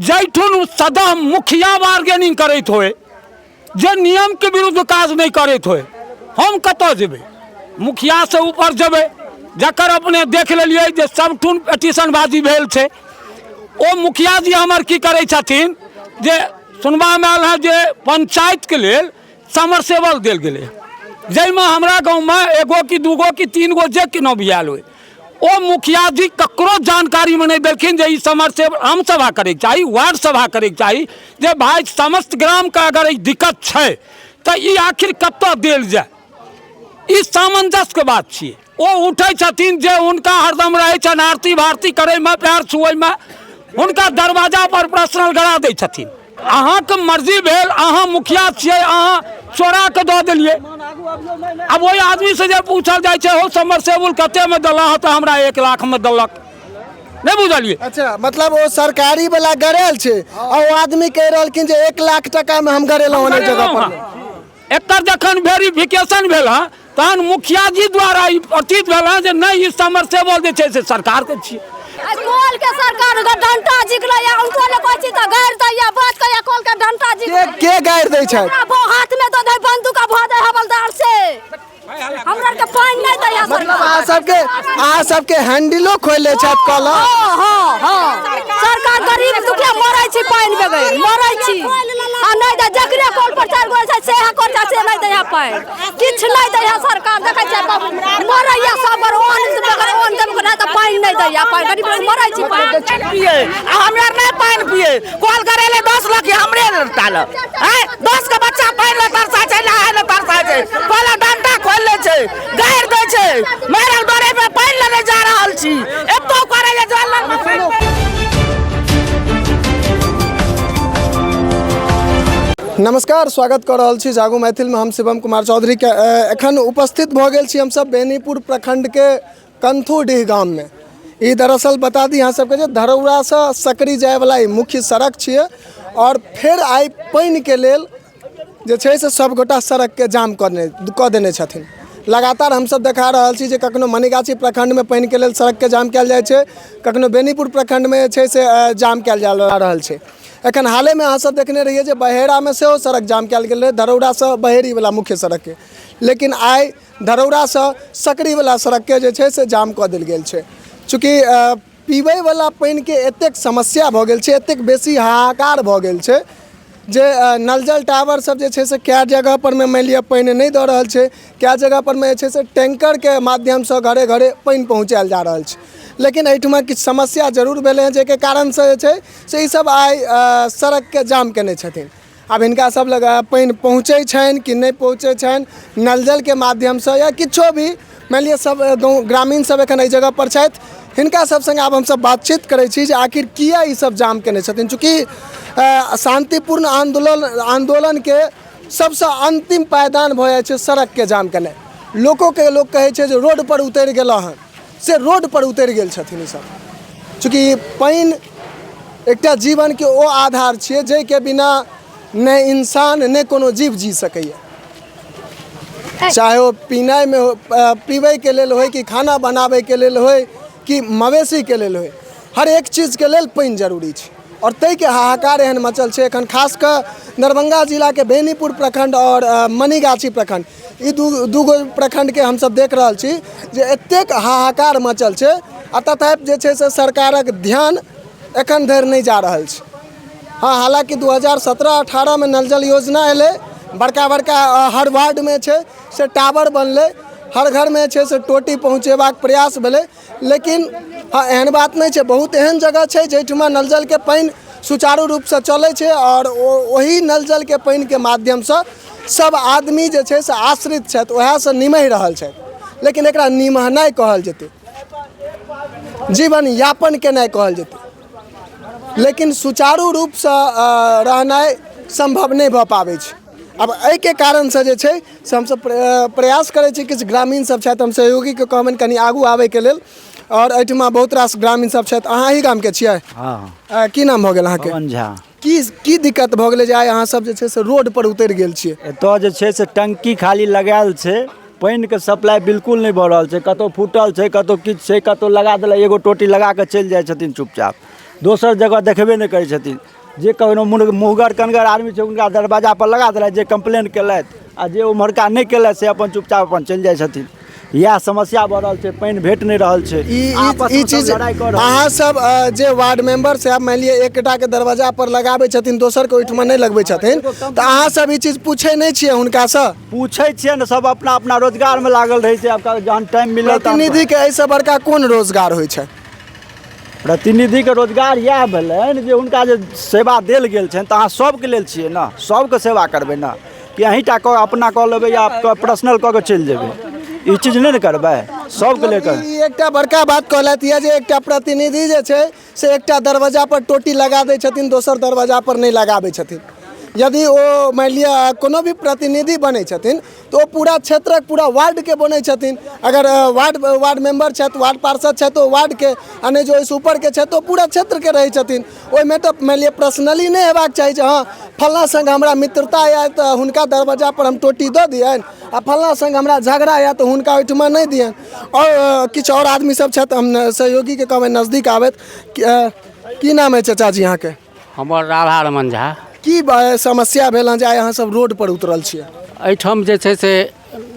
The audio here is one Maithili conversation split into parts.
जाहिठुन सदा मुखिया बार्गेनिंग करैत होय, जे नियमके विरुद्ध काज नहि करैत होय, हम कतऽ जेबै? मुखियासँ ऊपर जेबै? जकर अपने देख लेलियै जे सबठुन पिटीशनबाजी भेल छै। ओ मुखिया जी हमर की करै छथिन जे सुनबामे आयल हँ जे पंचायतके लेल समरसेबल देल गेलै, जाहिमे हमरा गाँवमे एगो कि दूगो कि तीन गो जे केना भी आयल होय, ओ मुखिया जी ककरो जानकारीमे नहि देलखिन जे ई समरसेबल आम सभा करैके चाही, वार्ड सभा करैके चाही, जे भाइ समस्त ग्रामके अगर ई दिक्कत छै तऽ ई आखिर कतऽ देल जाय। ई सामंजस्यके बात छियै। ओ उठै छथिन जे हुनका हरदम रहै छनि आरती भारती करैमे, पैर छुएमे, हुनका दरवाजा पर पर्सनल गड़ा दै छथिन। अहाँके मर्जी भेल, अहाँ मुखिया छियै, अहाँ चोरा कऽ दऽ देलियै। आब ओहि आदमीसँ जे पूछल जाइ छै, हो समरसेबुल कतेमे देलक? तऽ हमरा 1 लाखमे देलक। नहि बुझलियै? अच्छा, मतलब ओ सरकारी वाला गड़ेल छै आ ओ आदमी कहि रहलखिन जे 1 लाख टका में हम गड़ेलहुँ हन एहि जगह पर। एकर जखन वेरिफिकेशन भेल हँ, तहन मुखिया जी द्वारा ई प्रतीत भेल हँ जे नहि, ई समरसेबल जे छै से सरकारके छियै। आइ कल के सरकार के डंटा झिकलै या उनको ने कहै छी तऽ गारि दैया, बात कहैया, कल के डंटा के झिकलै। के गारि दै छथि? हमरा भो हाथ में दऽ दै बंदूक आ भऽ दै हवलदार से, हमरा के पानि नहि दैया मतलब सरकार। अहाँ सबके हैंडिलो खोलि लै छथि कल? हाँ, सरकार, गरीब दुखिया मरै छी, पानि बगैर मरै छी आ नहि दै। जकरे कल पर चारि गो छै सेहा कर जा से नहि दैया पानि, किछु नहि दैया सरकार। देखै छियै बाबू, मरैया सब अन्न बगैर, अन्न देबे नहि तऽ पानि नहि दैया पानि, गरीब लोग मरै छी पानि पिए आ हमे आर नहि पानि पिए। कल करेले 10 लाख हमरे टाल आँय, 10 के बच्चा पानि लए तरसा छै, नहाय लए तरसा छै। कल डंटा खोलि लै छै, गारि दै छै, मारक डरे पे पानि लए नहि जा रहल छी। एतो करे जे जल नमस्कार, स्वागत कऽ रहल छी जागू मैथिलमे हम शिवम कुमार चौधरीके। एखन उपस्थित भऽ गेल छी हमसब बेनीपुर प्रखण्डके कंथूडीह गाममे। ई दरअसल बता दी अहाँ सबके जे धरौरासँ सकरी जायवला ई मुख्य सड़क छियै आओर फेर आइ पानिके लेल जे छै से सभगोटा सड़कके जाम कऽ देने छथिन। लगातार हमसब देखा रहल छी जे कखनो मनीगाछी प्रखण्डमे पानिके लेल सड़कके जाम कयल जाइ छै, कखनो बेनीपुर प्रखण्डमे जे छै से जाम कयल जा रहल छै। एखन हालेमे अहाँसब देखने रहियै जे बहेड़ामे सेहो सड़क जाम कयल गेल रहै, धरौरासँ बहेड़ीवला मुख्य सड़कके। लेकिन आइ धरौरासँ सकरीवला सड़कके जे छै से जाम कऽ देल गेल छै। चूँकि पीबैवला पानिके एतेक समस्या भऽ गेल छै, एतेक बेसी हाहाकार भऽ गेल छै जे नल जल टावर सब जे छै से कए जगह परमे मानि लिअ पानि नहि दऽ रहल छै, कए जगह परमे जे छै से टैंकरके माध्यमसँ घरे घरे पानि पहुँचायल जा रहल छै। लेकिन एहिठुमा किछु समस्या जरूर भेलै हँ, जाहिके कारणसँ जे छै से ईसब आइ सड़कके जाम कयने छथिन। आब हिनका सब लग पानि पहुँचै छनि कि नहि पहुँचै छनि नल जलके माध्यमसँ या किछो भी, मानि लिअ सब गाँव ग्रामीण सब एखन एहि जगहपर छथि। हिनका सब सङ्गे आब हमसब बातचीत करै छी जे आखिर किया ई सब जाम केने छथिन। चूँकि शान्तिपूर्ण आन्दोलनके सबसँ अन्तिम पायदान भऽ जाइ छै सड़कके जाम केनाइ। लोकोके लोक कहै छै जे रोडपर उतरि गेलऽ हँ, से रोडपर उतरि गेल छथिन ईसब। चूँकि पानि एकटा जीवनके ओ आधार छियै जाहिके बिना नहि इंसान, नहि कोनो जीव जी सकैए, चाहे ओ पीनाइमे हो, पीबैके लेल होइ कि खाना बनाबैके लेल होइ कि मवेशीके लेल होइ, हर एक चीजके लेल पानि जरूरी छै आओर ताहिके हाहाकार एहन मचल छै एखन। खास कऽ दरभंगा जिलाके बेनीपुर प्रखंड आओर मनीगाछी प्रखंड, ई दूगो प्रखंडके हमसब देख रहल छी जे एतेक हाहाकार मचल छै आ तथापि जे छै से सरकारक ध्यान एखन धरि नहि जा रहल छै। हँ, हालाँकि 2017-18मे नल जल योजना एलै, बड़का बड़का हर वार्डमे छै से टावर बनलै, हर घरमे छै से टोटी पहुँचेबाक प्रयास भेलै। लेकिन हँ, एहन बात नहि छै, बहुत एहन जगह छै जाहिठुमा नल जलके पानि सुचारू रूपसँ चलै छै आओर ओ ओही नल जलके पानिके माध्यमसँ सब आदमी जे छै से आश्रित छथि, उएहसँ निमहि रहल छथि। लेकिन एकरा निमहनाइ कहल जेतै, जीवन यापन केनाइ कहल जेतै, लेकिन सुचारू रूपसँ रहनाइ सम्भव नहि भऽ पाबै छै। आब एहिके कारणसँ जे छै से हमसब प्रयास करै छी, किछु ग्रामीण सब छथि, हम सहयोगीके कहबनि कनि आगू आबैके लेल आओर एहिठमा बहुत रास ग्रामीण सब छथि। अहाँ एहि गामके छियै? हँ। की नाम भऽ गेल अहाँके? पवन झा। की की दिक्कत भऽ गेलै जे आइ अहाँ सब जे छै से रोड पर उतरि गेल छियै? एतऽ जे छै से टंकी खाली लगायल छै, पानिके सप्लाई बिल्कुल नहि भऽ रहल छै। कतहु फूटल छै, कतहु किछु छै, कतहु लगा देलक, एगो टोटी लगा कऽ चलि जाइ छथिन चुपचाप, दोसर जगह देखबे नहि करै छथिन। जे कखनो मुँहगर कनगर आदमी छै हुनका दरवाजापर लगा देलथि जे कम्प्लेन केलथि आ जे ओम्हरका नहि केलथि से अपन चुपचाप अपन चलि जाइ छथिन। इएह समस्या भऽ रहल छै, पानि भेट नहि रहल छै। ई ई आपसमे ई सब चीज लड़ाइ कऽ रहल अहाँ सब जे वार्ड मेंबर साहब मानि लिअ एकटाके दरवाजा पर लगाबै छथिन, दोसरके ओहिठमा नहि लगबै छथिन, तऽ अहाँ सब ई चीज पूछै नहि छियै हुनकासँ? पूछै छियै ने, सब अपना अपना रोजगारमे लागल रहै छै। आब जहन टाइम मिलल तहन प्रतिनिधिके एहिसँ बड़का कोन रोजगार होइ छै? प्रतिनिधिके रोजगार इएह भेलनि जे हुनका जे सेवा देल गेल छनि तऽ अहाँ सबके लेल छियै ने, सबके सेवा करबै ने, कि अहीँटा कऽ अपना कऽ लेबै या पर्सनल कऽ के चलि जेबै, ई चीज नहि ने करबै, सबके लेल करबै। ई एकटा बड़का बात कहलथि यऽ जे एकटा प्रतिनिधि जे छै से एकटा दरवाजा पर टोटी लगा दै छथिन, दोसर दरवाजा पर नहि लगाबै छथिन। यदि ओ मानि लिअ कोनो भी प्रतिनिधि बनै छथिन तऽ ओ पूरा क्षेत्रक पूरा वार्डके बनै छथिन। अगर वार्ड मेंबर छथि, वार्ड पार्षद छथि, ओ वार्डके, आ नहि जे ओहिसँ ऊपरके छथि ओ पूरा क्षेत्रके रहै छथिन। ओहिमे तऽ मानि लिअ पर्सनली नहि हेबाक चाही जे हँ फल्लाँ सङ्ग हमरा मित्रता यऽ तऽ हुनका दरवाजा पर हम टोटी दऽ दियनि आ फल्लाँ सङ्ग हमरा झगड़ा यऽ तऽ हुनका ओहिठमा नहि दियनि। आओर किछु आओर आदमी सब छथि, हम सहयोगीके कहबै नजदीक आबथि। की नाम है चाचा जी अहाँके? हमर राधा रमन झा। की समस्या भेल हँ जे आइ अहाँ सब रोड पर उतरल छियै? एहिठाम जे छै से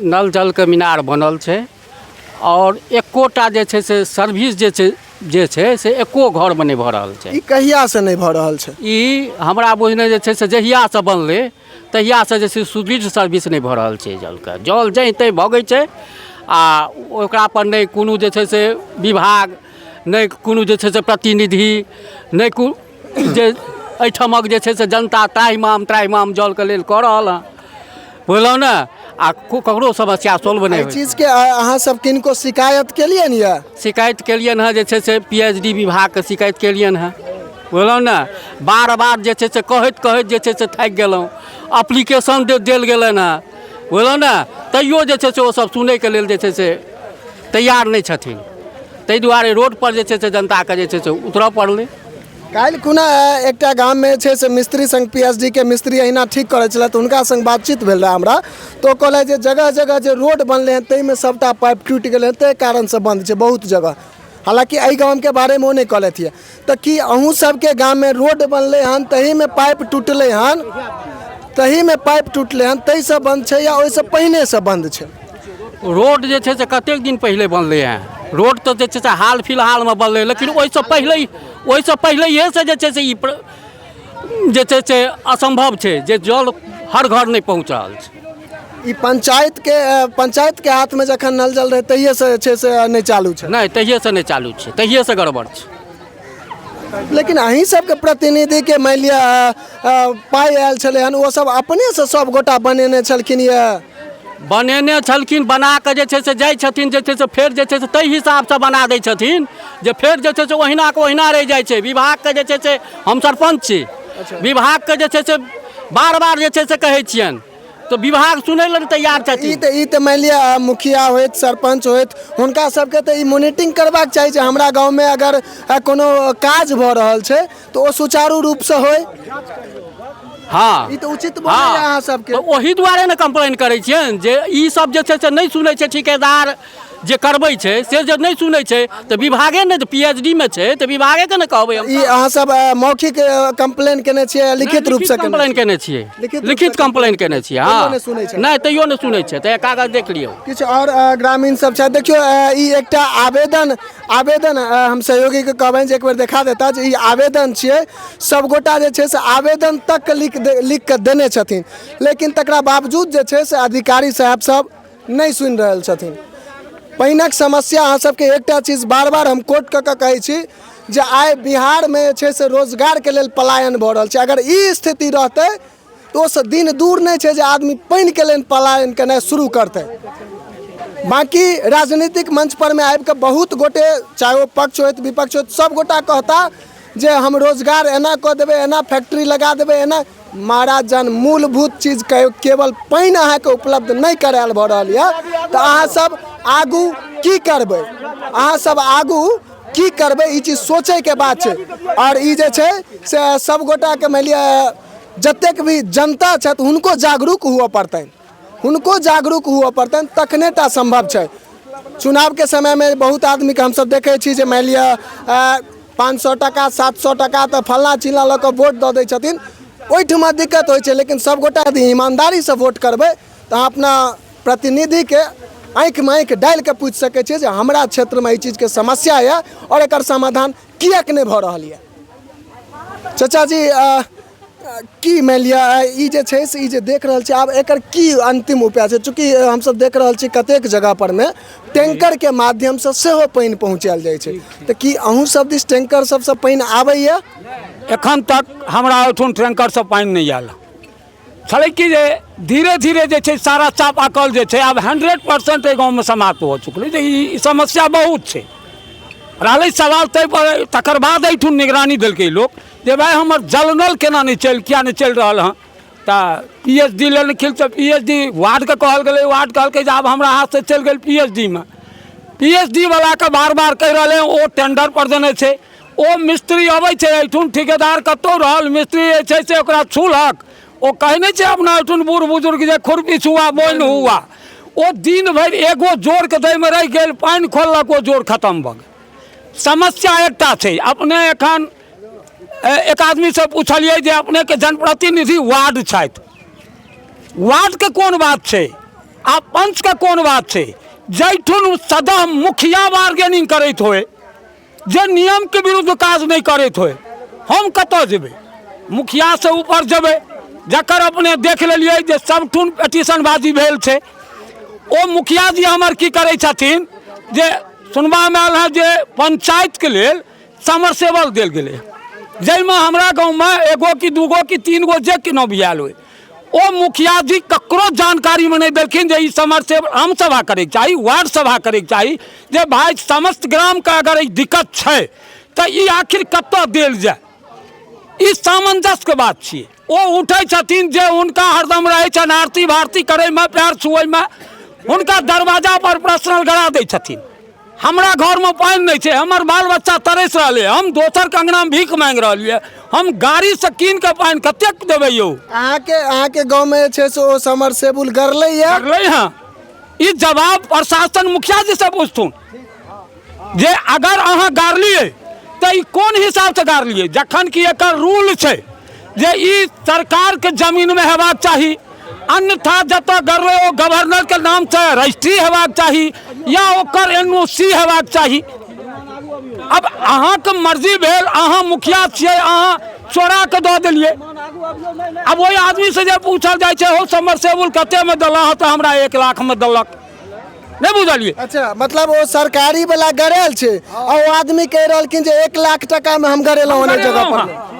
नल जलके मीनार बनल छै आओर एकोटा जे छै से सर्विस जे छै से एको घरमे नहि भऽ रहल छै। ई कहियासँ नहि भऽ रहल छै? ई हमरा बुझने जे छै से जहियासँ बनलै तहियासँ जे छै सुदृढ़ सर्विस नहि भऽ रहल छै जलके। जल जहिं तहिं भगै छै आ ओकरा पर नहि कोनो जे छै से विभाग, नहि कोनो जे छै से प्रतिनिधि, नहि कोनो जे एहिठामक जे छै से जनता त्राहिमाम त्राहिमाम जलके लेल कऽ रहल हँ, बुझलहुँ ने, आ ककरो समस्या सॉल्व नहि एहि होइ। चीजके अहाँ सब किनको शिकायत केलियनि यऽ? शिकायत केलियनि हँ, जे छै से पी एच डी विभागके शिकायत केलियनि हँ, बुझलहुँ ने। बार बार जे छै से कहैत कहैत जे छै से थाकि गेलहुँ। अप्लीकेशन देल गेलनि हँ, बुझलहुँ ने, तैयो जे छै से ओसब सुनैके लेल जे छै से तैयार नहि छथिन। ताहि दुआरे रोडपर जे छै से जनताके जे छै से उतरऽ पड़लै। काल्हि खुना एकटा गाममे जे छै से मिस्त्री संग पी एच डी के मिस्त्री अहिना ठीक करै छलथि, हुनका संग बातचीत भेल रहए हमरा, तऽ ओ कहलथि जे जगह जगह जे रोड बनलै हँ ताहिमे सभटा पाइप टूटि गेलै हँ, ताहि कारणसँ बन्द छै बहुत जगह। हालाँकि एहि गामके बारेमे ओ नहि कहलथि यऽ। तऽ की अहूँ सबके गाममे रोड बनलै हन तहीमे पाइप टूटलै हन, तहीमे पाइप टूटलै हन ताहिसँ बन्द छै या ओहिसँ पहिनेसँ बन्द छै? रोड जे छै से कतेक दिन पहिले बनलै हँ? रोड तऽ जे छै से हाल फिलहालमे बनलै, लेकिन ओहिसँ पहिले, ओहिसँ पहिलैएसँ जे छै से ई जे छै से असम्भव छै जे जल हर घर नहि पहुँच रहल छै। ई पंचायतके हाथमे जखन नल जल रहै तहिएसँ जे छै से नहि चालू छै? नहि, तहिएसँ नहि चालू छै, तहिएसँ गड़बड़ छै। लेकिन अहीं सबके प्रतिनिधिके मानि लिअ पाइ आयल छलै हन, ओ सब अपनेसँ सब गोटा बनेने छलखिन यऽ? बनेने छलखिन, बना कऽ जे छै से जाइ छथिन जे छै से फेर जे छै से ताहि हिसाबसँ बना दै छथिन जे फेर जे छै से ओहिनाके ओहिना रहि जाइ छै। विभागके जे छै से हम सरपञ्च छी, विभागके जे छै से बार बार जे छै से कहै छियनि तऽ विभाग सुनै लए नहि तैयार छथिन। ई तऽ मानि लिअ मुखिया होइत सरपञ्च होइत हुनका सबके तऽ ई मोनिटरिंग करबाक चाही जे हमरा गाँवमे अगर कोनो काज भऽ रहल छै तऽ ओ सुचारू रूपसँ होइ। हँ, ई तऽ उचित बोलैए अहाँ सबके। तऽ ओहि दुआरे ने कम्प्लेन करै छियनि जे ई सब जे छै से नहि सुनै छै, ठिकेदार जे करबै छै से जे नहि सुनै छै तऽ विभागे ने पी एच डी मे छै तऽ विभागेके ने कहबै हम। ई अहाँ सब मौखिक कम्प्लेन केने छियै या लिखित रूपसँ? कम्प्लेन केने छियै, लिखित कम्प्लेन केने छियै। हँ, नहि सुनै छै? नहि, तैयो नहि सुनै छै। तऽ कागज देख लियौ। किछु आओर ग्रामीण सब छथि। देखियौ ई एकटा आवेदन हम सहयोगीके कहबनि जे एक बेर देखा देता जे ई आवेदन छियै। सबगोटा जे छै से आवेदन तक लिख कऽ देने छथिन, लेकिन तकरा बावजूद जे छै से अधिकारी साहेब सब नहि सुनि रहल छथिन। पानिक समस्या अहाँ सबके एकटा चीज बार बार हम कोट कऽ कऽ कहै छी जे आइ बिहारमे जे छै से रोजगारके लेल पलायन भऽ रहल छै। अगर ई स्थिति रहतै तऽ ओहिसँ दिन दूर नहि छै जे आदमी पानिके लेल पलायन केनाइ शुरू करतै। बाँकी राजनीतिक मंच परमे आबिकऽ बहुत गोटे, चाहे ओ पक्ष होथि विपक्ष होथि, सब गोटा कहता जे हम रोजगार एना कऽ देबै, एना फैक्ट्री लगा देबै, एना। महाराज, जहन मूलभूत चीज केवल पानि अहाँके उपलब्ध नहि करायल भऽ रहल यऽ तऽ अहाँ सब आगू की करबै? अहाँ सब आगू की करबै? ई चीज सोचैके बात छै। आओर ई जे छै से सब गोटाके मानि लिअ जतेक भी जनता छथि हुनको जागरूक हुअ पड़तनि, हुनको जागरूक हुअ पड़तनि, तखने टा सम्भव छै। चुनावके समयमे बहुत आदमीके हमसब देखै छी जे मानि लिअ 500 टाका 700 टाका तऽ फल्लाँ चिल्लाँ लऽ कऽ वोट दऽ दै छथिन, ओहिठमा दिक्कत होइ छै। लेकिन सभगोटा यदि ईमानदारीसँ वोट करबै तऽ अहाँ अपना प्रतिनिधिके आँखिमे आँखि डालिके पूछि सकै छियै जे हमरा क्षेत्रमे एहि चीजके समस्या यऽ आओर एकर समाधान किएक नहि भऽ रहल यऽ। चाचा जी, की मानि लिअ ई जे छै से ई जे देख रहल छी, आब एकर की अन्तिम उपाय छै? चूँकि हमसब देख रहल छी कतेक जगह परमे टैंकरके माध्यमसँ सेहो पानि पहुँचायल जाइ छै, तऽ की अहूँ सब दिस टैंकर सबसँ पानि आबैए? एखन तक हमरा ओहिठाम टैंकरसँ पानि नहि आयल छलै। कि जे धीरे धीरे जे छै सारा चापाकल जे छै आब 100% एहि गाँवमे समाप्त हो चुकलै, जे ई समस्या बहुत छै। रहलै सवाल ताहिपर, तकर बाद एहिठुन निगरानी देलकै लोक जे भाइ हमर जल नल केना नहि चलि, किया नहि चलि रहल हँ? तऽ पी एच डी लेलखिन, तऽ पी एच डी वार्डके कहल गेलै, वार्ड कहलकै जे आब हमरा हाथसँ चलि गेल पी एच डी मे। पी एच डी वलाके बार बार कहि रहलै, ओ टेंडरपर देने छै, ओ मिस्त्री अबै छै एहिठुन, ठिकेदार कतहु रहल, मिस्त्री जे छै से ओकरा छूलक। ओ कहै नहि छै अपना एहिठुन बूढ़ बुजुर्ग जे खुरपी छुआ बोनि हुआ, ओ दिन भरि एगो जोड़के दैमे रहि गेल, पानि खोललक, ओ जोड़ खतम भऽ गेल। समस्या एकटा छै, अपने एखन एक आदमीसँ पुछलियै जे अपनेके जनप्रतिनिधि वार्ड छथि, वार्डके कोन बात छै आ पंचके कोन बात छै? जाहिठुन सदा मुखिया बार्गेनिंग करैत होय, जे नियमके विरुद्ध काज नहि करैत होय, हम कतऽ जेबै? मुखियासँ ऊपर जेबै? जकर अपने देख लेलियै जे सबठुन पिटीशनबाजी भेल छै। ओ मुखिया जी हमर की करै छथिन जे सुनबामे आयल हँ जे पंचायतके लेल समरसेबल देल गेलै, जाहिमे हमरा गाँवमे एगो कि दूगो कि तीन गो जे केना भी आयल होइ, ओ मुखिया जी ककरो जानकारीमे नहि देलखिन जे ई समरसेबल आम सभा करैके चाही, वार्ड सभा करैके चाही, जे भाय समस्त ग्रामके अगर ई दिक्कत छै तऽ ई आखिर कतऽ देल जाय। ई सामंजस्यके बात छियै। ओ उठै छथिन जे हुनका हरदम रहै छनि आरती भारती करैमे, पैर छुएमे, हुनका दरवाजा पर पर्सनल गड़ा दै छथिन। हमरा घरमे पानि नहि छै, हमर बाल बच्चा तरसि रहलै, हम दोसरके अङ्गनामे भीख माँगि रहलियै, हम गाड़ीसँ कीन कऽ पानि कतेक देबै यौ? अहाँके गाँवमे जे छै से ओ समरसेबुल गड़लैए? गड़लै हँ। ई जवाब प्रशासन मुखिया जी से पूछथुन जे अगर अहाँ गाड़लियै तऽ ई कोन हिसाबसँ गाड़लियै, जखन कि एकर रूल छै जे ई सरकारके जमीनमे हेबाक चाही, अन्यथा जतऽ गड़लै ओ गवर्नरके नामसँ रजिस्ट्री हेबाक चाही या ओकर एन ओ सी हेबाक चाही। अब अहाँके मर्जी भेल, अहाँ मुखिया छियै, अहाँ चोरा कऽ दऽ देलियै। आब ओहि आदमीसँ जे पूछल जाइ छै, हो समरसेबुल कतेकमे देलक? तऽ हमरा 1 लाखमे देलक। नहि बुझलियै? अच्छा, मतलब ओ सरकारी वाला गड़ेल छै आ ओ आदमी कहि रहलखिन जे 1 लाख टका मे हम गड़ेलहुँ हन एहि जगह पर।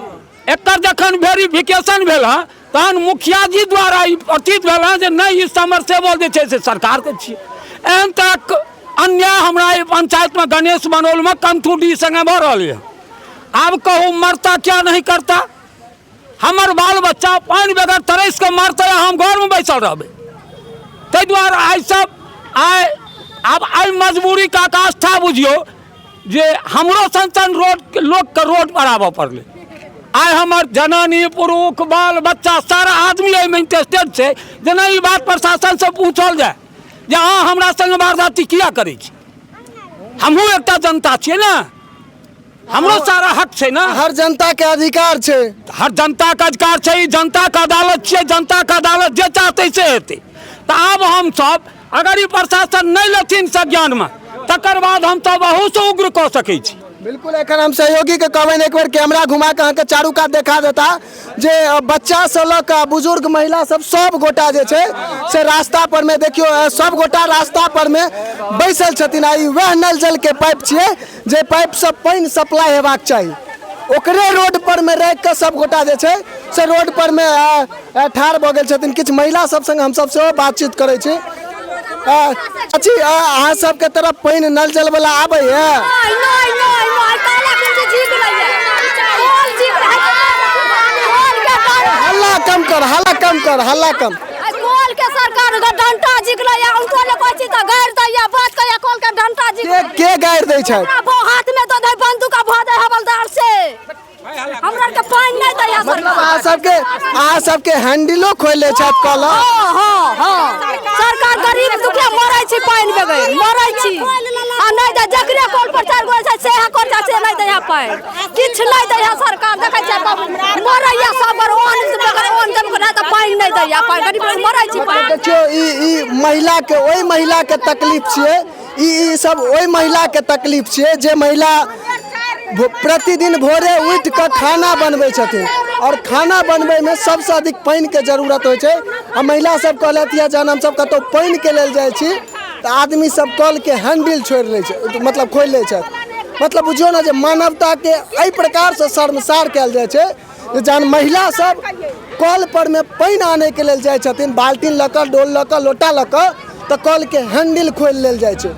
एकर जखन वेरिफिकेशन भेल हँ तहन मुखिया जी द्वारा ई प्रतीत भेल हँ जे नहि, ई समरसेबल जे छै से सरकारके छियै। एहन तरहक अन्याय हमरा एहि पंचायतमे गणेश बनौलमे कंथुडी संगे भऽ रहल यऽ। आब कहू, मरता क्या नहीं करता? हमर बाल बच्चा पानि बगैर तरसि कऽ मरतै आ हम घरमे बैसल रहबै? ताहि दुआरे आइ सब आइ आब एहि मजबूरीके आकाष्ठा बुझियौ जे हमरो सन सन रोड लोकके रोड पर आबऽ पड़लै। आइ हमर जनानी, पुरुष, बाल बच्चा सारा आदमी एहिमे इंटरेस्टेड छै जे नहि, ई बात प्रशासनसँ पूछल जाय जे अहाँ हमरा संगे वारदाती किया करै छी? हमहूँ एकटा जनता छियै ने, हमरो सारा हक छै ने। हर जनता के अधिकार छै। हर जनता के अधिकार छै। ई जनता के अदालत छियै, जनता के अदालत जे चाहतै से हेतै। तऽ आब हमसब अगर ई प्रशासन नहि लेथिन संज्ञानमे, तकर बाद हमसब अहूसँ उग्र कऽ सकै छी। बिल्कुल, एखन हम सहयोगी के कहबनि एक बेर कैमरा घुमा के अहाँके चारू कात देखा देता जे बच्चा से लऽ कऽ बुजुर्ग महिला सब सब गोटा जे छै से रास्ता पर में देखियौ, सब गोटा रास्ता पर में बैसल छथिन आ ई वएह नल जल के पाइप छियै जे पाइपसँ पानि सप्लाई हेबाक चाही, ओकरे रोड पर मे राखि कऽ सब गोटा जे छै से रोड पर मे ठाढ़ भऽ गेल छथिन। किछु महिला सब संग हमसब सेहो बातचीत करै छी। चाची, अहाँ सबके तरफ पानि नल जल वाला आबैया? नहि नहि नहि नहि, काला कुंजी जीत लैया, कॉल जीत कॉल के डंटा। हल्ला कम कर, हल्ला कम कर, हल्ला कम। कॉल के सरकार के डंटा जीत लैया। उनको ले कहै छी तऽ गारि दैया, बात कहैया, कॉल के डंटा जीत। के गारि दै छै? हमरा बो हाथ में दऽ दै बंदूक आ भऽ दै हवलदार से, हमरा के पानि नहि दैया मतलब सरकार। अहाँ सबके हैंडलो खोलि लै छथि कल? हँ हँ हँ, सरकार गरीब दुखिया मरै छी, पानि बगैर मरै छी। आ नहि दै जकरे कल पर चारि गो छै सएह कर छै से नहि दै है पानि किछु नहि दै है सरकार। देखै छै मरैया सब अन्न बगैर अन्न देबे नहि तऽ पानि नहि दैया पानि गरीब लोग मरै छी पानि। देखियौ ई ई महिला के ओहि महिला के तकलीफ छियै, ई ई सब ओहि महिला के तकलीफ छियै जे महिला प्रतिदिन भोरे उठि कऽ खाना बनबै छथिन और खाना बनबैमे सबसँ अधिक पानिके जरूरत होइ छै। आ महिला सब कहलथि यऽ जहन हमसब कतहु पानिके लेल जाइ छी तऽ आदमी सब कलके हैंडल छोड़ि लै छै, मतलब खोलि लै छथि। मतलब बुझियौ ने जे मानवताके एहि प्रकारसँ शर्मसार कयल जाइ छै जे जहन महिला सब कल पर मे पानि आनैके लेल जाइ छथिन बाल्टीन लऽ कऽ, डोल लऽ कऽ, लोटा लऽ कऽ, तऽ कलके हैंडल खोलि लेल जाइ छै।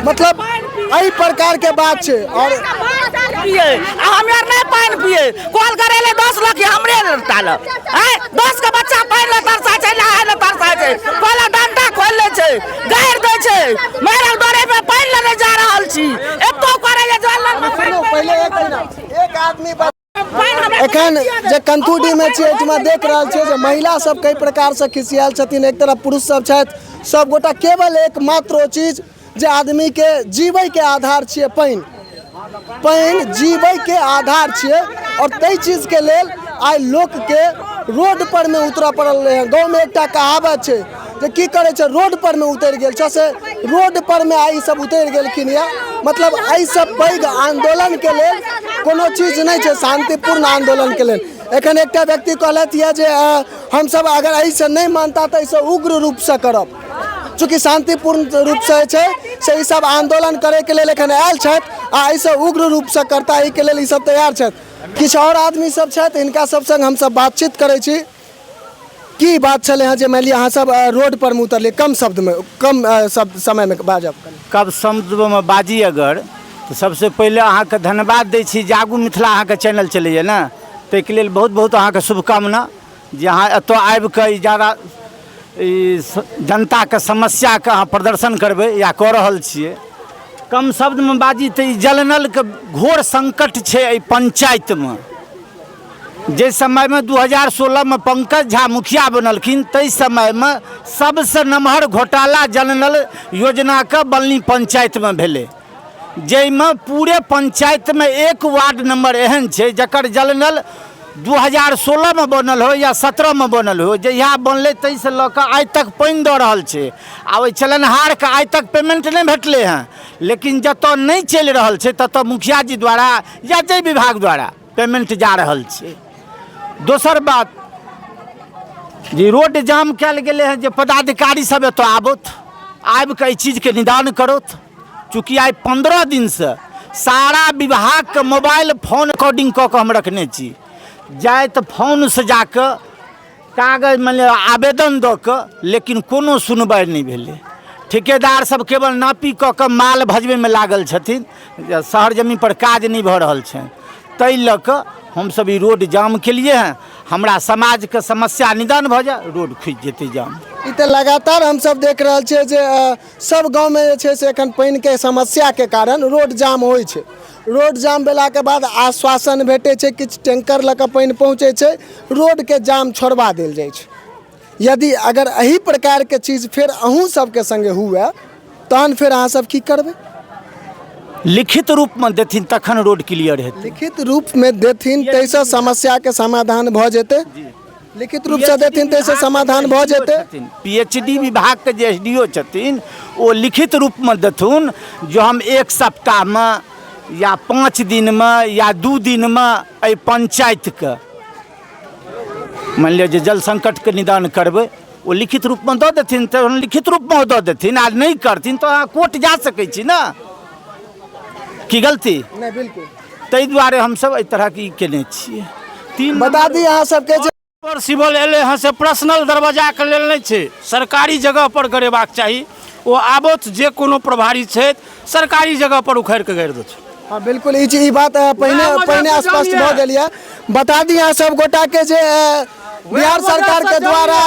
मतलब एहि प्रकारके बात छै। और पिए आ हम आर नहि पानि पिए, कल करेले 10 लाख हमरे टाल आँय, 10 के बच्चा पानि लए तरसा छै, नहाय लए तरसा छै, कल डंटा खोलि लै छै, गारि दै छै, मारल डरे मे पानि लए नहि जा रहल छी। एतो करे जे जल सुनू पहिले एक मिनट, एक आदमी एखन जे कंथुडीह में छियै एहिठमा देख रहल छियै जे महिला सब कई प्रकार से खिसियाल छथिन, एक तरफ पुरुष सब छथि, सब गोटा केवल एकमात्र ओ चीज जे आदमी के जीवै के आधार छियै पानि, पानि जीवै के आधार छियै और ताहि चीज के लेल आइ लोक के रोड पर में उतरऽ पड़ल रहै। गाँव में एकटा कहावत छै जे की करै छै रोड पर में उतरि गेल छै, से रोड पर में आइ ई सब उतरि गेलखिन यऽ। मतलब एहिसँ पैघ आंदोलन के लेल कोनो चीज नहि छै, शांतिपूर्ण आंदोलन के लेल। एखन एकटा व्यक्ति कहलथि यऽ जे हमसब अगर एहिसँ नहि मानता तऽ एहिसँ उग्र रूपसँ करब। चूँकि शांतिपूर्ण रूपसँ जे छै से ई सब आंदोलन करैके लेल एखन आयल छथि आ एहिसँ उग्र रूपसँ करता, एहिके लेल ई सब तैयार छथि। किछु आओर आदमी सब छथि, हिनका सब संग हमसब बातचीत करै छी। की बात छलै हँ जे मानि लिअ अहाँ सब रोड पर मे उतरलियै, कम शब्द मे, कम शब्द समय मे बाजब। कम शब्द मे बाजी अगर तऽ सबसँ पहिले अहाँके धन्यवाद दै छी। जागू मिथिला अहाँके चैनल चलैए ने, ताहिके लेल बहुत बहुत अहाँके शुभकामना जे अहाँ एतऽ आबिकऽ ई जादा ई जनताके समस्याके अहाँ प्रदर्शन करबै या कऽ रहल छियै। कम शब्दमे बाजी तऽ ई जल नलके घोर संकट छै एहि पंचायतमे। जाहि समयमे 2016मे पंकज झा मुखिया बनलखिन ताहि समयमे सबसँ नमहर घोटाला जल नल योजनाके बलनी पंचायतमे भेलै, जाहिमे पूरे पंचायतमे एक वार्ड नंबर एहन छै जकर जल नल 2016मे बनल हो या 17मे बनल हो, जहिया बनलै ताहिसँ लऽ कऽ आइ तक पानि दऽ रहल छै आ ओहि चलनहारके आइ तक पेमेंट नहि भेटलै हँ। लेकिन जतऽ नहि चलि रहल छै ततऽ मुखिया जी द्वारा या जाहि विभाग द्वारा पेमेंट जा रहल छै। दोसर बात जे रोड जाम कयल गेलै हँ, जे पदाधिकारी सब एतऽ आबथि, आबिकऽ एहि चीजके निदान करथि। चूँकि आइ 15 दिनसँ सारा विभागके मोबाइल फोन रिकॉर्डिंग कऽ कऽ हम रखने छी, जाइत फोनसँ जाकऽ कागज मानि लिअ आवेदन दऽ कऽ, लेकिन कोनो सुनवाइ नहि भेलै। ठिकेदार सब केवल नापी कऽ कऽ माल भजबैमे लागल छथिन, शहर जमीन पर काज नहि भऽ रहल छनि। ताहि लऽ कऽ हमसब ई रोड जाम केलिए हँ। हमरा समाजके समस्या निदान भऽ जाय, रोड खुजि जेतै जाम। ई तऽ लगातार हमसब देख रहल छियै जे सब गाँवमे जे छै से एखन पानिके समस्याके कारण रोड जाम होइ छै। रोड जाम भेलाके बाद आश्वासन भेटै छै, किछु टैंकर लऽ कऽ पानि पहुँचै छै, रोडके जाम छोड़बा देल जाइ छै। यदि अगर एहि प्रकारके चीज फेर अहूँ सबके सङ्गे हुए तहन फेर अहाँ सब की करबै? लिखित रूपमे देथिन तखन रोड क्लियर हेतै। लिखित रूपमे देथिन ताहिसँ समस्याके समाधान भऽ जेतै। लिखित रूपसँ देथिन ताहिसँ समाधान भऽ जेतै। पी एच डी विभागके जे एस डी ओ छथिन ओ लिखित रूपमे देथुन जो हम 1 सप्ताहमे या 5 दिनमे या 2 दिनमे एहि पंचायतके मानि लिअ जे जल संकटके निदान करबै, ओ लिखित रूपमे दऽ देथिन। तऽ लिखित रूपमे ओ दऽ देथिन आ नहि करथिन तऽ अहाँ कोर्ट जा सकै छी ने, की गलती? नहि, बिल्कुल। ताहि दुआरे हमसब एहि तरहक ई केने छियै। 3 बता दी अहाँ सबके जे पर सिविल एलै हँ से पर्सनल दरवाजाके लेल नहि छै, सरकारी जगह पर गरेबाक चाही। ओ आबथि जे कोनो प्रभारी छथि, सरकारी जगह पर उखाड़ि कऽ गाड़ि देथुन। हाँ बिल्कुल, ई चीज, ई बात पहिने वएह वजह पहिने से स्पष्ट जाम भऽ यऽ। गेल यऽ। बता दी अहाँ सब गोटा के जे बिहार वजह सरकार से के जाम द्वारा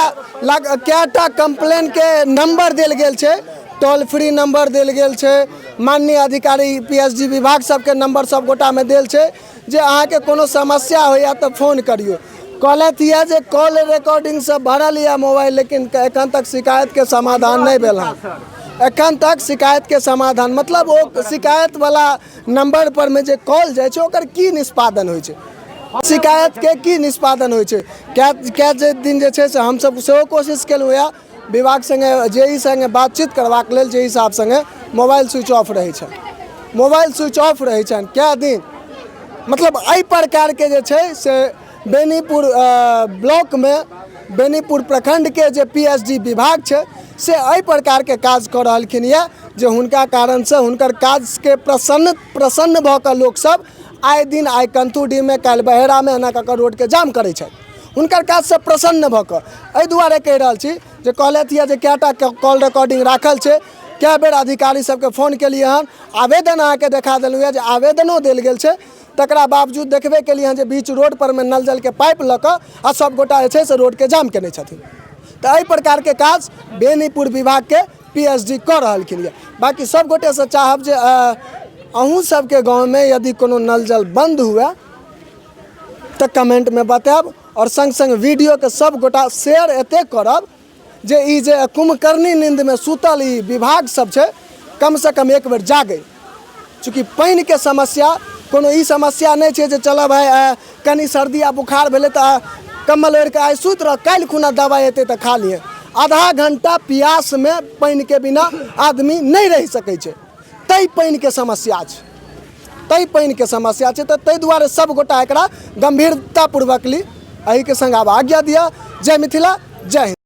यऽ। कएटा कंप्लेन के नंबर देल गेल छै, टोल फ्री नंबर देल गेल छै, माननीय अधिकारी पी एच डी विभाग सबके नंबर सब गोटा में देल छै जे अहाँके कोनो समस्या होइए तऽ फोन करियौ। कहलथि यऽ जे कॉल रिकॉर्डिंग सब भरल यऽ मोबाइल, लेकिन एखन तक शिकायत के समाधान नहि भेल हँ। एखन तक शिकायतके समाधान मतलब ओ शिकायतवला नम्बर पर मे जे कॉल जाइ छै ओकर की निष्पादन होइ छै, शिकायतके की निष्पादन होइ छै। कए कए जे दिन जे छै से हमसब सेहो कोशिश केलहुँ यऽ विभाग सङ्गे, जे ई सङ्गे बातचीत करबाक लेल, जे ई साहब सङ्गे मोबाइल स्विच ऑफ रहै छनि, मोबाइल स्विच ऑफ रहै छनि कए दिन। मतलब एहि प्रकारके जे छै से बेनीपुर ब्लॉकमे बेनीपुर प्रखण्डके जे पी एच डी विभाग छै से एहि प्रकारके काज कऽ रहलखिन यऽ जे हुनका कारणसँ हुनकर काजके प्रसन्न भऽ कऽ लोकसब आइ दिन आइ कंथूडीहमे, काल्हि बहेरामे एना कऽ कऽ रोडके जाम करै छथि हुनकर काजसँ प्रसन्न भऽ कऽ। एहि दुआरे कहि रहल छी जे कहलथि यऽ जे कएटा कॉल रिकॉर्डिंग राखल छै, कए बेर अधिकारी सबके फोन केलियै हन, आवेदन अहाँके देखा देलहुँ यऽ जे आवेदनो देल गेल छै, तकरा बावजूद देखबे केलियै हन जे बीच रोड पर मे नल जलके पाइप लऽ कऽ आ सब गोटा जे छै से रोडके जाम केने छथिन। तऽ एहि प्रकारके काज बेनीपुर विभागके पी एच डी कऽ रहलखिन यऽ। बाँकी सब गोटेसँ चाहब जे अहूँ सबके गाँवमे यदि कोनो नल जल बन्द हुए तऽ कमेन्टमे बतायब आओर सङ्ग सङ्ग वीडियोके सब गोटा शेयर एतेक करब जे ई जे कुम्भकर्णी नींदमे सुतल ई विभाग सब छै कमसँ कम एक बेर जागै। चूँकि पानिके समस्या कोनो ई समस्या नहि छै जे चलऽ भाइ कनि सर्दी आ बुखार भेलै तऽ कम्बल ओढ़िकऽ आइ सुति रह, काल्हि खुना दबाइ एतै तऽ खा लिहेँ। आधा घण्टा पियासमे पानिके बिना आदमी नहि रहि सकै छै, तै पानिके समस्या छै, तै पानिके समस्या छै। तऽ ताहि दुआरे सब गोटा एकरा गम्भीरतापूर्वक ली। एहिके सङ्ग आब आज्ञा दिअ। जय मिथिला, जय हिन्द।